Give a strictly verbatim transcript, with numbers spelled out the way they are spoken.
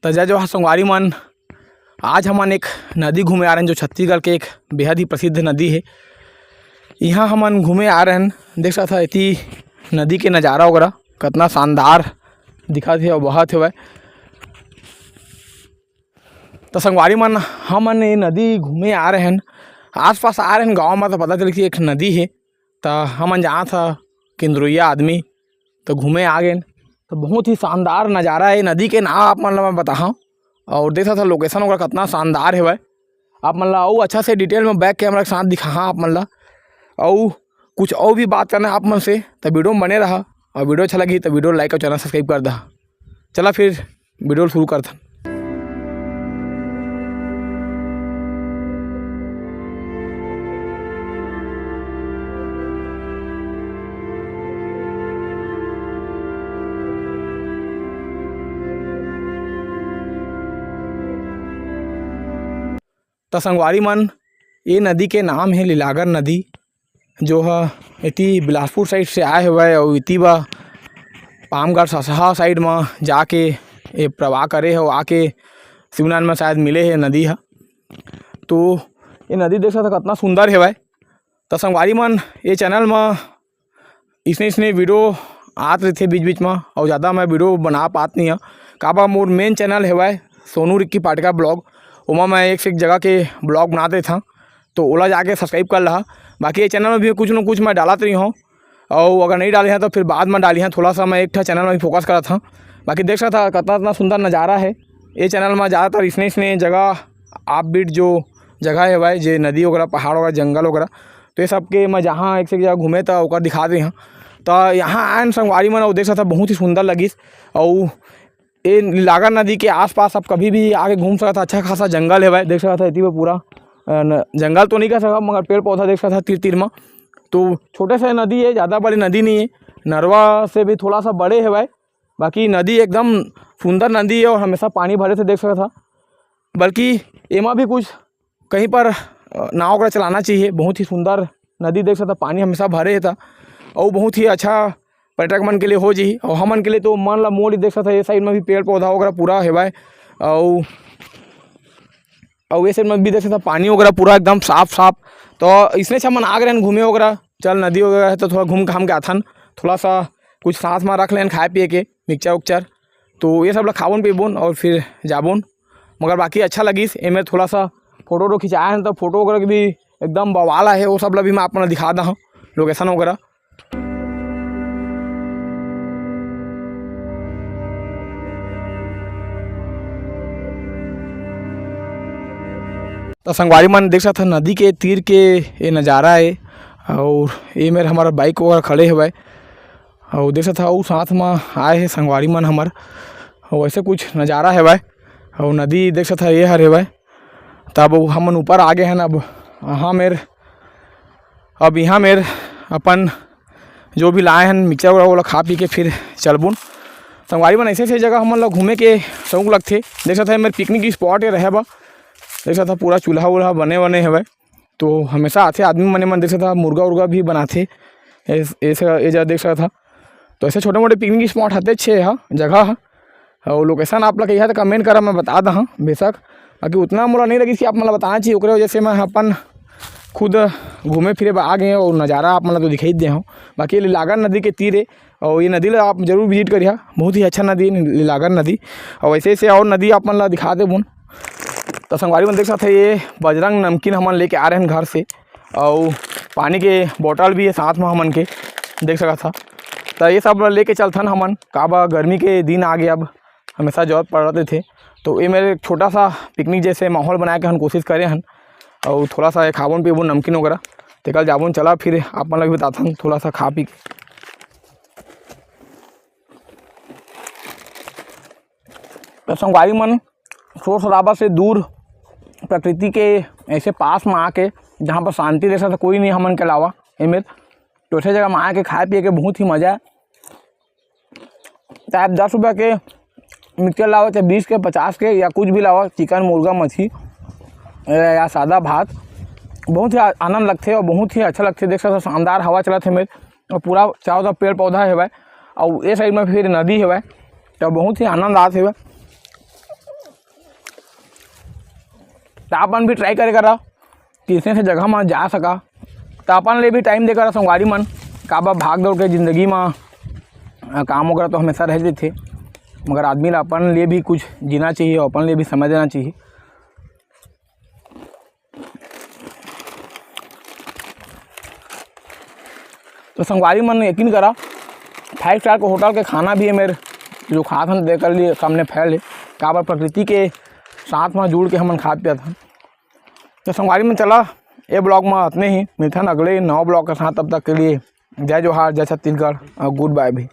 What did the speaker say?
त जय जोहार संगवारी मन, आज हमन एक नदी घूमे आ रहे हैं, जो छत्तीसगढ़ के एक बेहद ही प्रसिद्ध नदी है। यहाँ हमन घूमे आ रहे हैं, देख सकत हा एती नदी के नज़ारा वगैरह कतना शानदार दिखत हे अउ बहत हेवय। त संगवारी मन, हमन ये नदी घूमे आ रहे हैं, आसपास आ रहे हैं गाँव में, तो पता चल कि एक नदी है। त हमन जात ह किंदरुइया आदमी, तो घूमे आ गेन। तो बहुत ही शानदार नज़ारा है नदी के, नाम आप मन ला मैं बताहा। और देख सकत हा लोकेशन वगैरह कतना शानदार हेवय। आप मन ला अउ अच्छा से डिटेल में बैक कैमरा के साथ दिखाहा आप मन ला। अउ कुछ अउ भी बात करना है आप मन से, तो वीडियो में बने रहा। और वीडियो अच्छा लगी तो वीडियो लाइक और चैनल सब्सक्राइब कर दहा। चला फिर वीडियो शुरू करथन। त संगवारी मन, ये नदी के नाम है लीलागर नदी, जो ह एती बिलासपुर साइड से आए हवय अउ एती बा पामगढ़ ससहा साइड म जाके ये प्रवाह करे हे, आके शिवनारायण म शायद मिले हे नदी ह। तो ये नदी देख सकत हा कतना सुंदर हेवय। त संगवारी मन, ये चैनल म इसने इसने वीडियो आत रहिथे बीच बीच म, अउ ज़्यादा मैं वीडियो बना पात नहीं हूँ, काबर मोर मेन चैनल हेवय सोनू रिक्की पाटका ब्लॉग, ओमा मैं एक से एक जगह के ब्लॉग बनात रहथंव, तो ओला जाके सब्सक्राइब कर लहा। बाकी ये चैनल में भी कुछ न कुछ मैं डालत रही हूँ, अउ अगर नहीं डाले हैं तो फिर बाद में डाली हैं। थोड़ा सा मैं एक ठा चैनल में फोकस करत हूँ। बाकी देख सकत हा कतना कतना सुंदर नज़ारा है ये चैनल में। ज़्यादातर इसने इसने जगह, ऑफ बीट जो जगह हेवय, जे नदी वगैरह, पहाड़ वगैरह, जंगल वगैरह, तो ये सब के मैं जहाँ एक से एक जगह घूमे त ओकर दिखा दे हूँ। त यहाँ आयन संगवारी मन, अउ देख सकत हा बहुत ही सुंदर लगिस। अउ ये लीलागर नदी के आसपास आप कभी भी आके घूम सकत हा। अच्छा खासा जंगल हेवय, देख सकत हा एती वो पूरा अ, न, जंगल तो नहीं कह सकत, मगर पेड़ पौधा देख सकत हा तीर तीर म। तो छोटे से नदी है, ज़्यादा बड़ी नदी नहीं है, नरवा से भी थोड़ा सा बड़े हेवय। बाकी नदी एकदम सुंदर नदी है और हमेशा पानी भरे से देख सकत हा। बल्कि एमा भी कुछ कहीं पर अ, नाव वगैरह चलाना चाहिए। बहुत ही सुंदर नदी देख सकत हा, पानी हमेशा भरे हे त, अउ बहुत ही अच्छा पर्यटक मन के लिए हो जाही। अउ हमन के लिए तो मन ला मोह लेही, देख सकत हा ये साइड में भी पेड़ पौधा वगैरह पूरा हेवय, अउ अउ ये साइड में भी देख सकत हा पानी वगैरह पूरा एकदम साफ साफ। तो इसने हमन आ गए हैं घूमे वगैरह, चल नदी वगैरह है तो थोड़ा घूम घाम के आथन, थोड़ा सा कुछ साथ में रख लेन खाए पिए के मिक्सचर उक्सचर। तो ये सब ला खाबोन पीबोन और फिर जाबोन। मगर बाकी अच्छा लगिस, एमे थोड़ा सा फोटो वोटो खिंचाए हैं, तो फोटो वगैरह के भी एकदम बवाल आहे, वो सब ला भी मैं आप मन ला दिखा दहा, लोकेशन वगैरह। तो संगवारी मन देख सकत हा नदी के तीर के ये नज़ारा है, और ये मेर हमारा बाइक वगैरह खड़े हेवय, अउ देख सकत हा अउ साथ में आए हे संगवारी मन हमर, अउ ऐसे कुछ नज़ारा हेवय। अउ नदी देख सकत हा ये हर हेवय। तब हमन ऊपर आ गए हन। अब यहाँ मेर, अब यहाँ मेर अपन जो भी लाए हन मिक्सचर वगैरह, ओला खा पी के फिर चलबुन। संगवारी मन, ऐसे ऐसे जगह हमन ला घूमे के शौक लगथे। देख सकत हा मेर पिकनिक स्पॉट हे रहे बा, देख सकत हा पूरा चूल्हा वूल्हा बने बने हेवय। तो हमेशा आथे आदमी मने मन, देख सकत हा मुर्गा उर्गा भी बनाथे। ऐस-, ऐसे ये जगह देख सकत हा, तो ऐसे छोटे मोटे पिकनिक स्पॉट हते छे हा जगह हा। अउ लोकेशन आप ला कहिया तो कमेंट करा, मैं बता दहा बेशक। बाकी उतना मोला नहीं लगिस कि आप मन ला बताना चाहिए, ओकरे वजह से मैं अपन खुद घूमे फिरे बर आ गए हूँ और नज़ारा आप मन ला तो दिखाई दे हूँ। बाकी ये लीलागर नदी के तीर है, और ये नदी ला आप जरूर विजिट करिहा, बहुत ही अच्छा नदी है लीलागर नदी। और ऐसे ऐसे और नदी आप मन ला दिखा देबुन। तो संगवारी मन देख सकत हा, ये बजरंग नमकीन हमन लेके आ रहे हैं घर से, और पानी के बोतल भी है साथ में हमन के, देख सकत हा। तो ये सब लेके चलथन हमन, काबर गर्मी के दिन आ गए, अब हमेशा जरूरत पड़त रहिथे। तो ये मेर छोटा सा पिकनिक जैसे माहौल बनाए के हम कोशिश करे हन, और थोड़ा सा ये खाबोन पीबोन नमकीन वगैरह, तेकर जाबोन। चला फिर आप मन ला भी बताथन थोड़ा सा खा पी के। तो संगवारी मन, शोर शराबा से दूर, प्रकृति के ऐसे पास में आके, जहाँ पर शांति रह सकता, कोई नहीं हमन के अलावा एमेर, तो ऐसे जगह में आके खाए पिए के बहुत ही मजा है। चाहे आप दस रुपये के मिक्सचर लाओ, चाहे बीस के, पचास के, या कुछ भी लाओ, चिकन, मुर्गा, मछली, ए, या सादा भात, बहुत ही आ-, आनंद लगथे और बहुत ही अच्छा लगथे। देख सकत हा, शानदार हवा चलत हे मेर, और पूरा चारों तरफ पेड़ पौधा हेवय, और ये साइड में फिर नदी हेवय, तो बहुत ही आनंद आत हेवय। त अपन भी ट्राई करे करा कि अइसे जगह म जा सका। त अपन ले भी टाइम दे करा संगवारी मन, काबर भाग दौड़ के जिंदगी म काम वगैरह तो हमेशा रह जाथे, मगर आदमी ला अपन लिए भी कुछ जीना चाहिए, अपन लिए भी समय देना चाहिए। तो संगवारी मन यकीन करा, फाइव स्टार के होटल के खाना भी है मेरे जो खात हन, देकर लिए सामने फैल है, काबर प्रकृति के साथ में जुड़ के हमन खात पियत हन। तो संगवारी मन चला, ये ब्लॉग में इतने ही, मिलथन अगले नवा ब्लॉग के साथ। तब तक के लिए जय जोहार, जय छत्तीसगढ़ और गुड बाय भी।